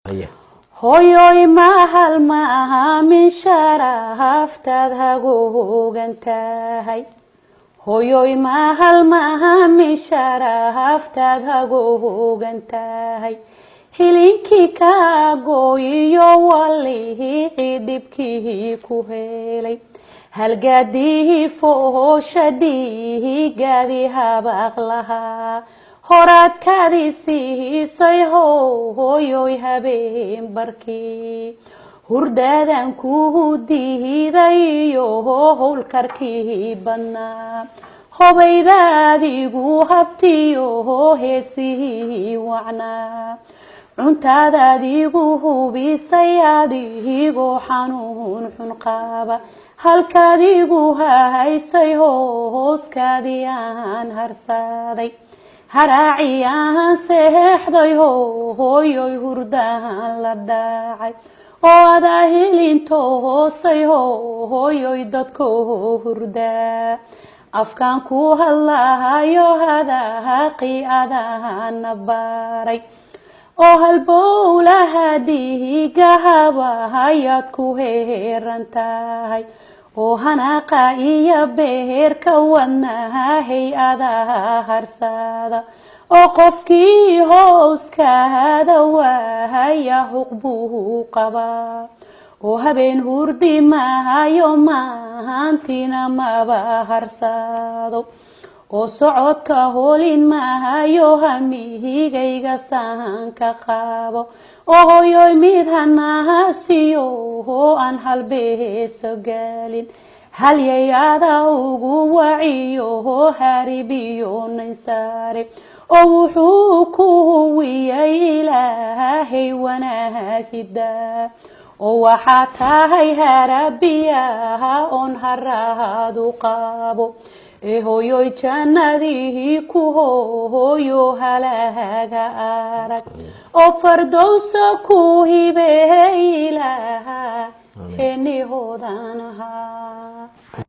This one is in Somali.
Haye. Hooyoy, mahal maaha min sharaftaad hagoogan tahay. Hooyoy, mahal maaha min sharaftaad hagoogan tahay. Hilinkii kaa gooyiyo walihii dhibkii ku helay, halgaadihii fooshadhihi gaadi habaq lahaa horaadkaadii siisay. Hooyoy, habeen barkii hurdaadan ku diiday iyo howlkarkii badnaa, hobaydaadigu habtiyo heesihii wacnaa, cuntaadaadigu hubisay adigoo xanuun xun qaba, halkaadigu haysay hooskaadii aan harsaday, haraaci aan seexday. Hooyoy, hurdaan la dhacay oo adaa hilinto hoosay. Hooyoy, dadko hurdaa afkaan ku hadlahayo hadaaqi adaana baray oo halbowlaha dhiiga habahayaad ku heeran tahay oo hanaaqa iyo beerka wadnaha hay-adaha harsada oo qofkii hooskaada waahaya huq buu qabaa oo habeen hurdi mahayo, mahantina maba harsado oo socodka hoolin mahayo, hamihigayga sahanka qabo oo hooyoy mid hanaasiyo oo aan halbeeso gaalin halyayada ugu waciyo haribiyo naynsaare oo wuxuu ku huwiyay Ilaahay wanaagida oo waxaa tahay harabiyaha oon haraadu qabo ee hooyoy jannadihii ku hooyo halaaga arag oo fardowsa ku hibeey Ilaaha henihoodan ahaa.